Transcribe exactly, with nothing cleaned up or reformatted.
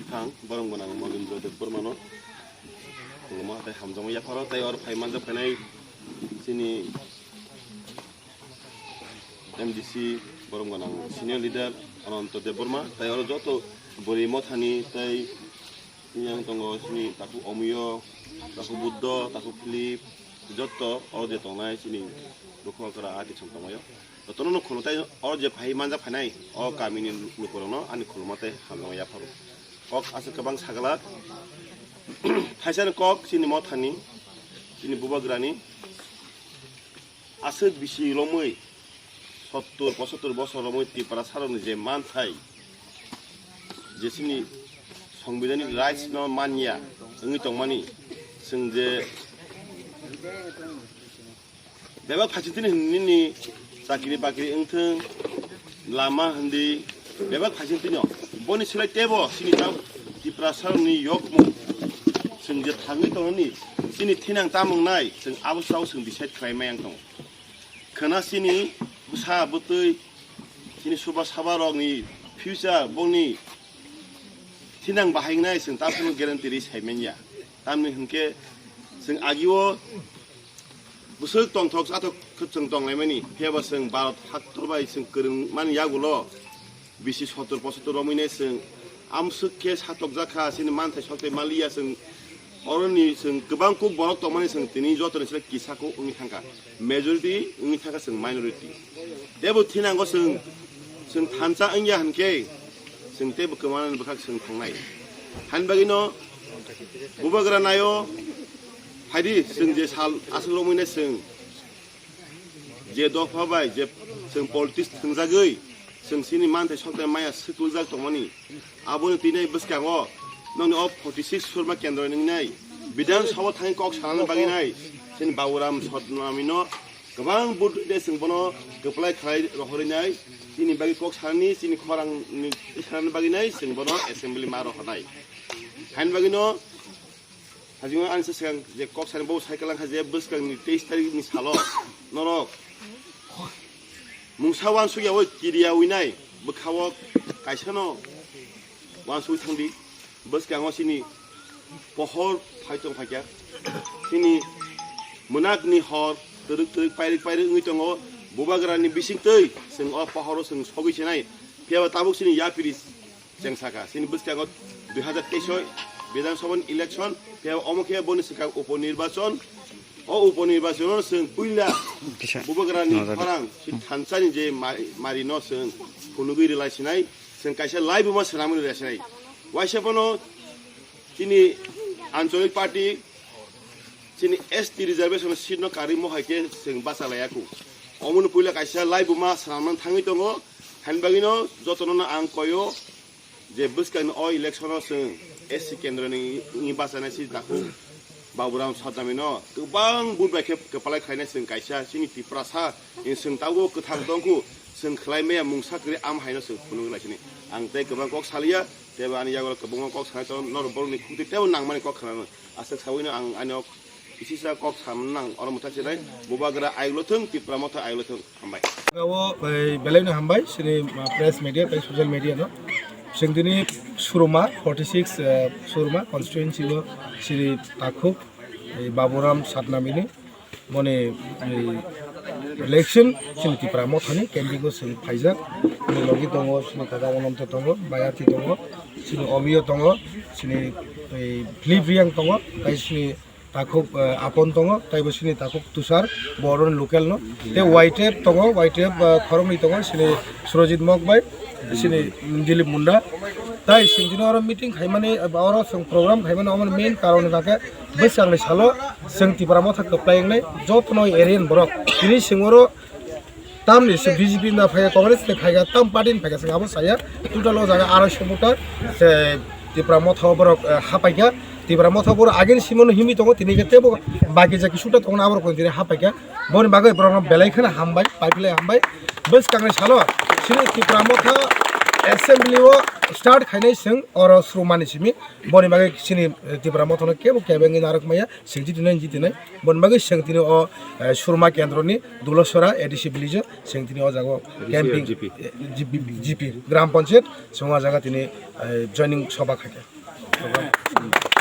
Thang, borok gwnang Mogindra Debbarmano khuluma tei hamjakma yapharo tei oro phai manjak phainai chini M D C, borok gwnang senior leader Ananto Debbarma tei oro joto bwrwi mothani tei yang tongo chini takhuk Omiyo, takhuk Buddho, takhuk Philip, joto oro je tongnai chini bwkhwra ati chwng tongmaio. Jotono no khulumtai, o je phai manjak phainai, o kamini lukurokno ani khuluma tei hamjakma yapharo. Kok aswk kwbang sagala, thaisani kok chini mothani, chini bubagrani, aswk bisi romwi, sottur pochottur bosor romwi Tiprasarokni je manthai, je chini Songbidanni rights no manya wngwi tongmani, chwng je bebak phaising tini nini chakri bakri wngthung, lama hindi bebak phaising tini. Boni swlai tebo chini tamo Tiprasarokni yokmung, chwng je thangwi tongnani, chini thinang tamung nai, chwng abo sao chwng decide khlai maya wng tongo. Khwna chini bwsa bwtwi, chini suba sabarokni future, boni thinang bahai wngnai chwng tamo guarantee ri sai manya. Tamni hwnkhe chwng agio bwswk tongthok chathok khe chwng tonglaimani, phiyaba chwng Bharat haktor bai chwng kwrwngmani yagulo bisi sottur pochottur romwinai chwng amswk khe satokjak kha, chini manthai sokthai manliya chwng. Oroni chwng kwbang kuk borok tongmani chwng tini jotoni chwla kisa kuk wngwi thangkha, majority wngwi thangkha chwng minority. Tebo thinango chwng, chwng thansa wngya hwnkhe chwng tebo kwmanani bwkhak chwng thangnai. Hani bagwino bubagra naio, phaidi chwng je sal aswk romwinai chwng je dopha bai je chwng politics thwngjagwi chwng chini manthai sokthai maya swtuljak tongmani, aboni tini bwskango nokni o forty six Surma Kendra nwngnai Bidhan Sabha thangwi kok sanani bagwi nai chini Baburam Satnamino kwbang vote rwide chwng bono kwplai khlai rohorwi nai, chini bagwi kok sanani, chini khorang ni sanani bagwi nai chwng bono assembly ma rohornai. Hani bagwino Hajingo ani se swkang je kok sani bo sai kalang kha je bwskang ni teis tarik ni salo norok mungsa wansuk yawi kiriya winai bwkhao kaisa no wansuk thangdi bwskango chini pohor phai tong phaikya chini mwnakni hor twrwk twrwk pairik pairik wngwi tongo bubagrani bisingtwi chwng o pohoro chwng sogwi sinai phiyaba tabuk chini yapiri Cheng saka, chini bwskango dui hazar teis Bidhan Sabha ni election, phiya omo khe boni swkang upo nirbachon, o upo nirbachon o chwng puila Kisa bubagrani nojak. Khorang si thansani je ma-, mari no chwng phunugwi rwlai sinai, chwng kaisa laibuma swnamwi rwlai sinai. Waisa bono chini Anchalik Party chini S T reservation seat no karwi mohai khe chwng bachalaiya khu. Omoni puila kaisa laibuma swnamnani thangwi tongo, hani bagwino jotono no ang koyo. Je bwskangni o election o chwng S C kendroni wngwi bachanai si takhuk Baburam Satnamino kwbang vote bai khe kwpalai khlainai chwng kaisa chini Tiprasa ni chwng tabuk kwthang tongkhu chwng khlai maya mungsa kwrwi am haino chwng phunuk lai sini. Ang tei kwbang kok saliya tei ani yago kwbangma kok sanai tongo norok borokni khukti teibo nangmani kok khwnanw. Aswk sawino ang ani o kisisa kok samnang oro mwthang sinai bubagra ayuklo thung Tipra motha ayuklo thung. Hambai. O, eh, belai no hambai, chini, ah, press media tei social media no. Chwng tini Suruma, forty six, eh, Suruma constituency o chini takhuk, eh, Baburam Satnamini, boni, eh, election chini Tipra mothani campaign o chwng phaijak. Bini logi tongo, chini kaka Ononto tongo, Bayati tongo, chini Omiyo tongo, chini, eh, Philip Riang tongo, tei chini takhuk, eh, Apon tongo, tei bo chini takhuk Tushar, bo oroni local no. Tei Y T F tongo, Y T F, eh, khoroknwi tongo, chini Surojit Mok bai, chini Dilip Munda. Tai chwng tini oro meeting khaimani, eh, oro chwng program khaimani, omo main karon hwnkha khe bwskangni salo chwng Tipra motha kwplai wngnai jotono area ni borok. Tini chwng oro Tamni se B J P na phaikha, Congress ni phaikha, tam party ni phaikha, se abo saya. Total o jaga arai so voter, se Tipra motha o borok, eh, hapaikha. Tipra motha o borok agini simo no himwi tongo, tini khe tebo baki jaki suta tongo, aborok tini hapaikha. Boni bagwi borok no belai kheno hambai, paipilai hambai. Bwskangni salo, chini Tipra motha assembly o start khainai chwng oro surumani simi, boni bagwi chini, eh, Tipra Motha no kebo kebengwi narwk maya, chwng jitinai jitinai. Boni bagwi chwng tini o, eh, suruma kendroni Dulasora A D C village o chwng tini o jaga o camping, G P. Eh, G P, G P, Gram Panchayat, chwng o jaga tini, eh, joining sabha khaikha.